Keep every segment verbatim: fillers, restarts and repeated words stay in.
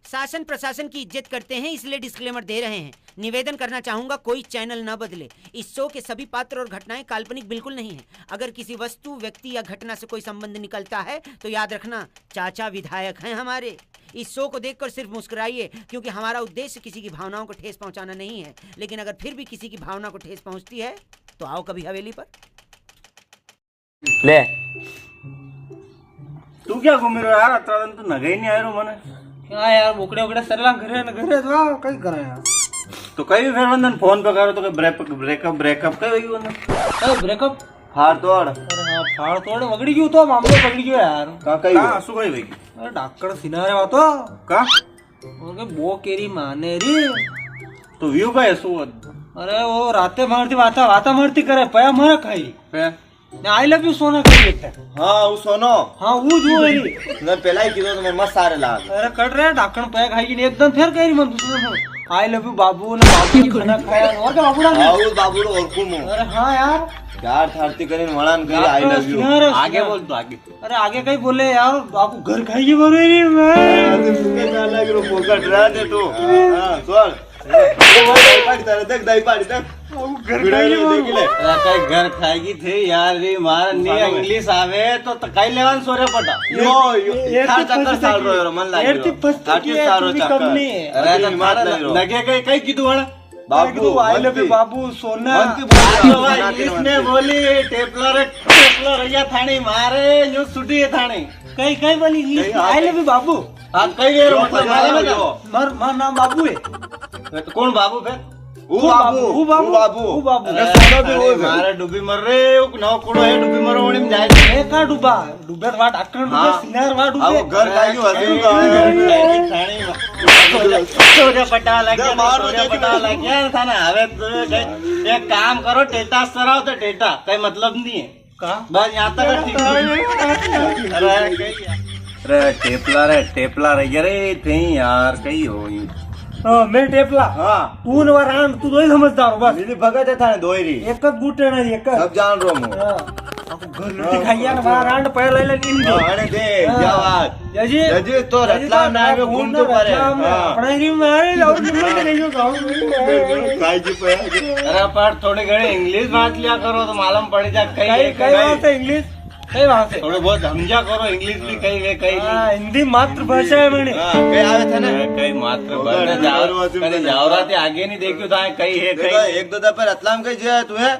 शासन प्रशासन की इज्जत करते हैं, इसलिए डिस्क्लेमर दे रहे हैं। निवेदन करना चाहूंगा, कोई चैनल न बदले। इस शो के सभी पात्र और घटनाएं काल्पनिक बिल्कुल नहीं हैं। अगर किसी वस्तु, व्यक्ति या घटना से कोई संबंध निकलता है तो याद रखना, चाचा विधायक हैं हमारे। इस शो को देखकर सिर्फ मुस्कुराइए, क्योंकि हमारा उद्देश्य किसी की भावनाओं को ठेस पहुंचाना नहीं है। लेकिन अगर फिर भी किसी की भावना को ठेस पहुंचती है तो आओ कभी हवेली पर। ले। तू क्या घूमी रो यार, अतरा दिन तू नगे ही नी आयो मने। क्या यार, बोकड़े वोकड़े सरला घरे न घरे तो कई करा यार। तो कई भी फेर वंदन फोन पे करो तो कई ब्रेकअप ब्रेकअप ब्रेकअप कई वई वंदन। कई ब्रेकअप? फाड़ तोड़। अरे हाँ, फाड़ तोड़ वगड़ी गयो तो मामलो वगड़ी गयो यार। का कई का हुआ? असु कई वई? अरे डॉक्टर सिनारे वा तो। का? ओके बो केरी माने री। तो व्यू का असु? अरे वो राते मारती वाता वाता मारती करे पया मारा खाई। पे? ने आई लव यू सोना कही देता। हाँ, वो सोनो। हाँ, वो जो है री। मैं पहला ही कीधो तो मैं मस्त सारे लाग। अरे कट रहे ढाकण पे खाई ने एकदम फेर कह री मन दूसरे को आई लव यू बाबू ने बाबू ने खाना खाया और क्या बाबू डाल हाँ, वो बाबू रो और कुम। अरे हाँ यार। यार थारती करीन वणान कही आई लव यू। आगे बोल तू आगे। अरे आगे कई बोले यार, बापू घर खाई के बोले रे मैं। अरे मुझे ना लग रो फोकट रहा दे तू। हाँ, सुन। ए, भाई, दाई पाड़ी तारे, देख, दाई पाड़ी, देख। बापू घर खाई के बोले। देख ले। अरे कई घर खाएगी थे यार रे, मार नी इंग्लिश आवे तो, तो कई लेवान सोरे पटा। यो, यो, ये थार तो चक्कर फंस साल चुकी रो, है। मन लाग ये रो। तो फंस थार चुकी है, सारो इतनी कम चक्कर। नहीं है। अरे, अरे, तो मार थारा लग रो। लगे कई, कई कीधु वाला? बाबू, आई लव यू बाबू, सोना। मन की बोल रहा है, इंग्लिश में बोली, टेपला रे, टेपला रैया थाणी मारे, यूं सुटी है थाणी। कई, कई बोली इंग्लिश में, आई लव यू बाबू। हाँ, कई रे, मतलब, मारे बता। मार, मार नाम बाबू है। तो कौन बाबू फिर? वो बाबू, वो बाबू, वो बाबू। अरे, अरे, मारे डूबी मर रे, नौ कुड़ो है, डूबी मरो, उड़ी में जाए। ए, का डूबा? डूबे तो वाट अक्कड़ डूबे, हाँ। सिनार वाट डूबे। अब घर का ही हंसू का है। थाने सोरे पटा लग गया, सोरे पटा लग गया, थाने हवे तो एक काम करो, टेटा सराओ तो टेटा, कई मतलब नी है। का? बस यहाँ तक ठीक है। अरे, कई अरे, टेपला रे, टेपला रे, अरे, थे यार, कई हो यूं। हाँ, मैं टेपला। हाँ। तू नवा रांड, तू तो ही समझदार हो, बस। मिली भगत है थाने दोई री। एक एक बूटे ना, एक एक। सब जान रो मु। हाँ। अब घर लुटी खाइया ना, वहाँ रांड पहला ले लीन दे। हाँ, अरे दे, हाँ। क्या बात? जय जी। जय जी, तो जय जी, रतलाम तो ना आवे, घूम तो पारे। रतलाम में हाँ। अपना ही मारे, और निकल के नहीं जो गाँव में। काई जी पे। अरे, पर थोड़ी घणी इंग्लिश बात लिया करो, तो मालूम पड़ी जा, कई कई, है, कई कई। बात है इंग्लिश? कई बात है? थोड़े बहुत समझा करो, इंग्लिश भी कई है, कई हाँ, नहीं। हिंदी मातृभाषा है मैंने। हाँ, कई आवे थे ना? हाँ, कई मातृभाषा। जाओ, कई जाओ राते आगे नहीं देखियो था, कई है, देखो, कई। एक दो दफे रतलाम कई जाया तू है?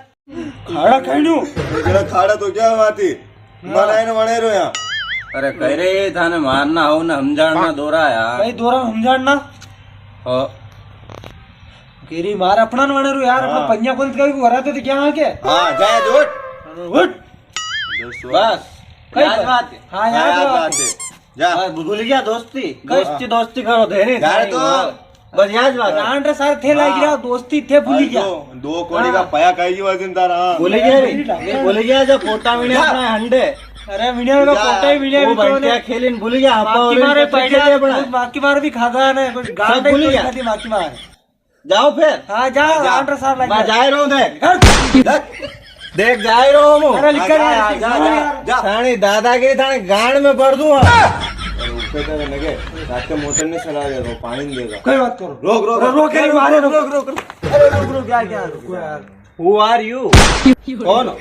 खाड़ा खाइणू। जरा खाड़ा तो क्या बात है? हाँ। मनाए ने वणे रो यहाँ। अरे, कह रे, थाने मारना हो ना, समझाना दोरा यार। कई दोरा समझाना? हो। केरी मार अपना न वणे रो यार, अपना हाँ। पंजा पंत का भी वराते तो क्या आके? हाँ, जाए दे, उठ। उठ। बस। कई याद बात। बात है। हाँ, याद बात है। जा। बस भूल गया दोस्ती। दोस्ती, दोस्ती करो, धैर्य यार तो। बस याद बात। रांड रे सारे थे लागी हाँ। रहा, दोस्ती थे भूली गया। दो, दो कोड़ी का हाँ। पया खाई गयो दिन तारा। भूली गया रे। भूली गया जो पोटा विणिया अपना हंडे। अरे विणिया का पोटा ही विणिया वो भी तो बंटिया ने खेलिन भूली गया, आपा माकी और मारे इनके पैसा खेले अपना। माकी मार भी खादा ने, कुछ गांड भूली गया। माकी मार। जाओ फिर। हाँ, जाओ, जा। आंट्रो साहब लग मैं गया। जाए रहूं देख। हट। देख, देख, जाए रहूं हूँ। अरे, लिख कर जा, यार, जा, जा, जा, जा। जा। थानी दादागिरी थाने गांड में भर दूं, हाँ। अरे, ऊपर तो लगे, रात के मोटर नहीं चला दे, वो पानी नहीं देगा। कोई बात करो। रोक, रोक, रोक, रोक, रोक, रोक, मारे, रोक, रोक, रोक, रोक। अरे, रुक, रुक, यार, क्या, रुको यार। Who are you? कौन हो?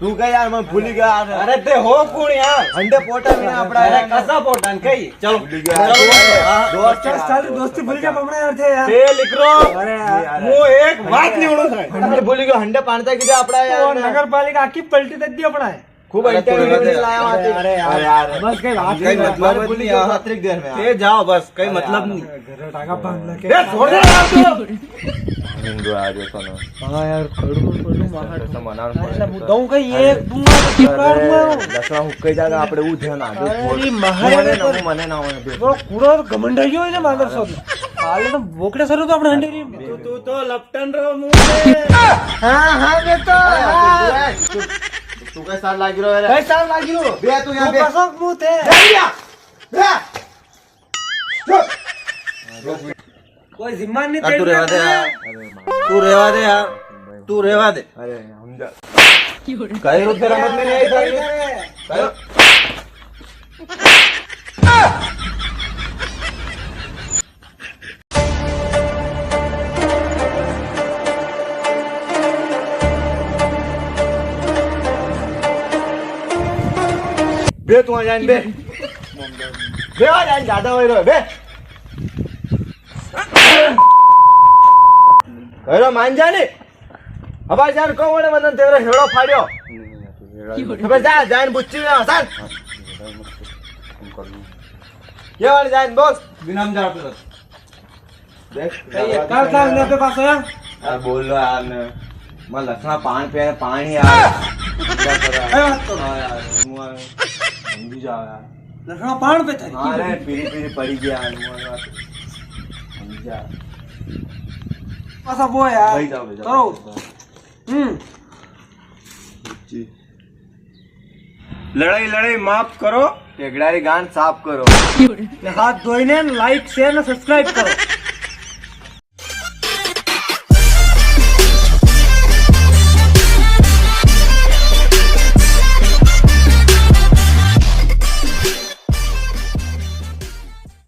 तू कह यार, मैं भूल गया। अरे, ते हो कौन यार? अंडे पोटा में अपना अरे, यार। कसा पोटा न कही? चलो। भूल गया। चलो। हाँ। दोस्त, चल, सारी दोस्ती भूल जा, पमड़ा यार थे यार। ते लिख रो। अरे यार। वो एक बात नहीं उड़ो था। हंडे भूल गयो, हंडे पाणता की जा अपना यार। वो नगर पालिका आखी पलटी दे दी अपना है। खूब अरे, अंडे थोड़ी भूल बहुत लाया वहाँ से। अरे यार। अरे यार। बस कई बात कई नहीं, मतलब बाहर नहीं भूल गया यार। अतिरिक्त देर में यार। ते जाओ बस, कई मतलब नहीं। घर टाका बांध लगे। ए, छोड़ दे यार तू। हिंदू आ जाओ तो ना। हाँ यार, कड़ू, कड़ू, मार। ऐसा मना अरे, पड़े ना, तो। मुद्दाओं का ये अरे, दूंगा, तो क्या अरे, दूंगा? दसरा हुक्के जागा, आपड़े वो ध्यान आ गयो। अरे, ये महाराज मने ना, पर मने ना, मने ना। वो कूड़ा और घमंड है, क्यों इन्हें मादर सोच? साले तो बोकड़े सरू तो अपने हंडे रही। तू, तू तो लपटन रो मुंह से। हाँ, हाँ, मैं तो, अरे, हाँ। तू, तू, तू कैसा लाग रहा है रे? कैसा लाग रहा है? बे, तू यहाँ तू बे। कसम मुंह थे। बे, बे। कोई जिम्मा नहीं। तू रेवा दे यार। तू रेवा दे यार। तू रेवा दे। अरे हम जा। कई रुपए रमत में नहीं आई सारी। कई। बे तू आ जान बे। बे आ जान, ज्यादा हो रहा है बे। करो मान जाने। अब आ जान को वणे मदन तेरे हेड़ो फाड़ियो। तो बे जा, जान बुच्ची में आसान। ये वाले जान बोल। बिना हम जा पे। देख, ये काल काल ने पे पास आया। यार बोल लो यार ने। मैं लखना पान पे पानी यार। क्या कर रहा है? ए, बात करो। हाँ यार, मुआ समझी जाओ यार। लखना पान पे था। हाँ रे, पीली पीली पड़ी गया यार, मुआ यार। समझी जा। पासा वो है यार। भाई जाओ, भाई जाओ। करो। हम्म। जी। लड़ाई लड़ाई माफ करो, टेगड़ा री गांड साफ करो। ने हाथ धोई ने like, share ने subscribe करो।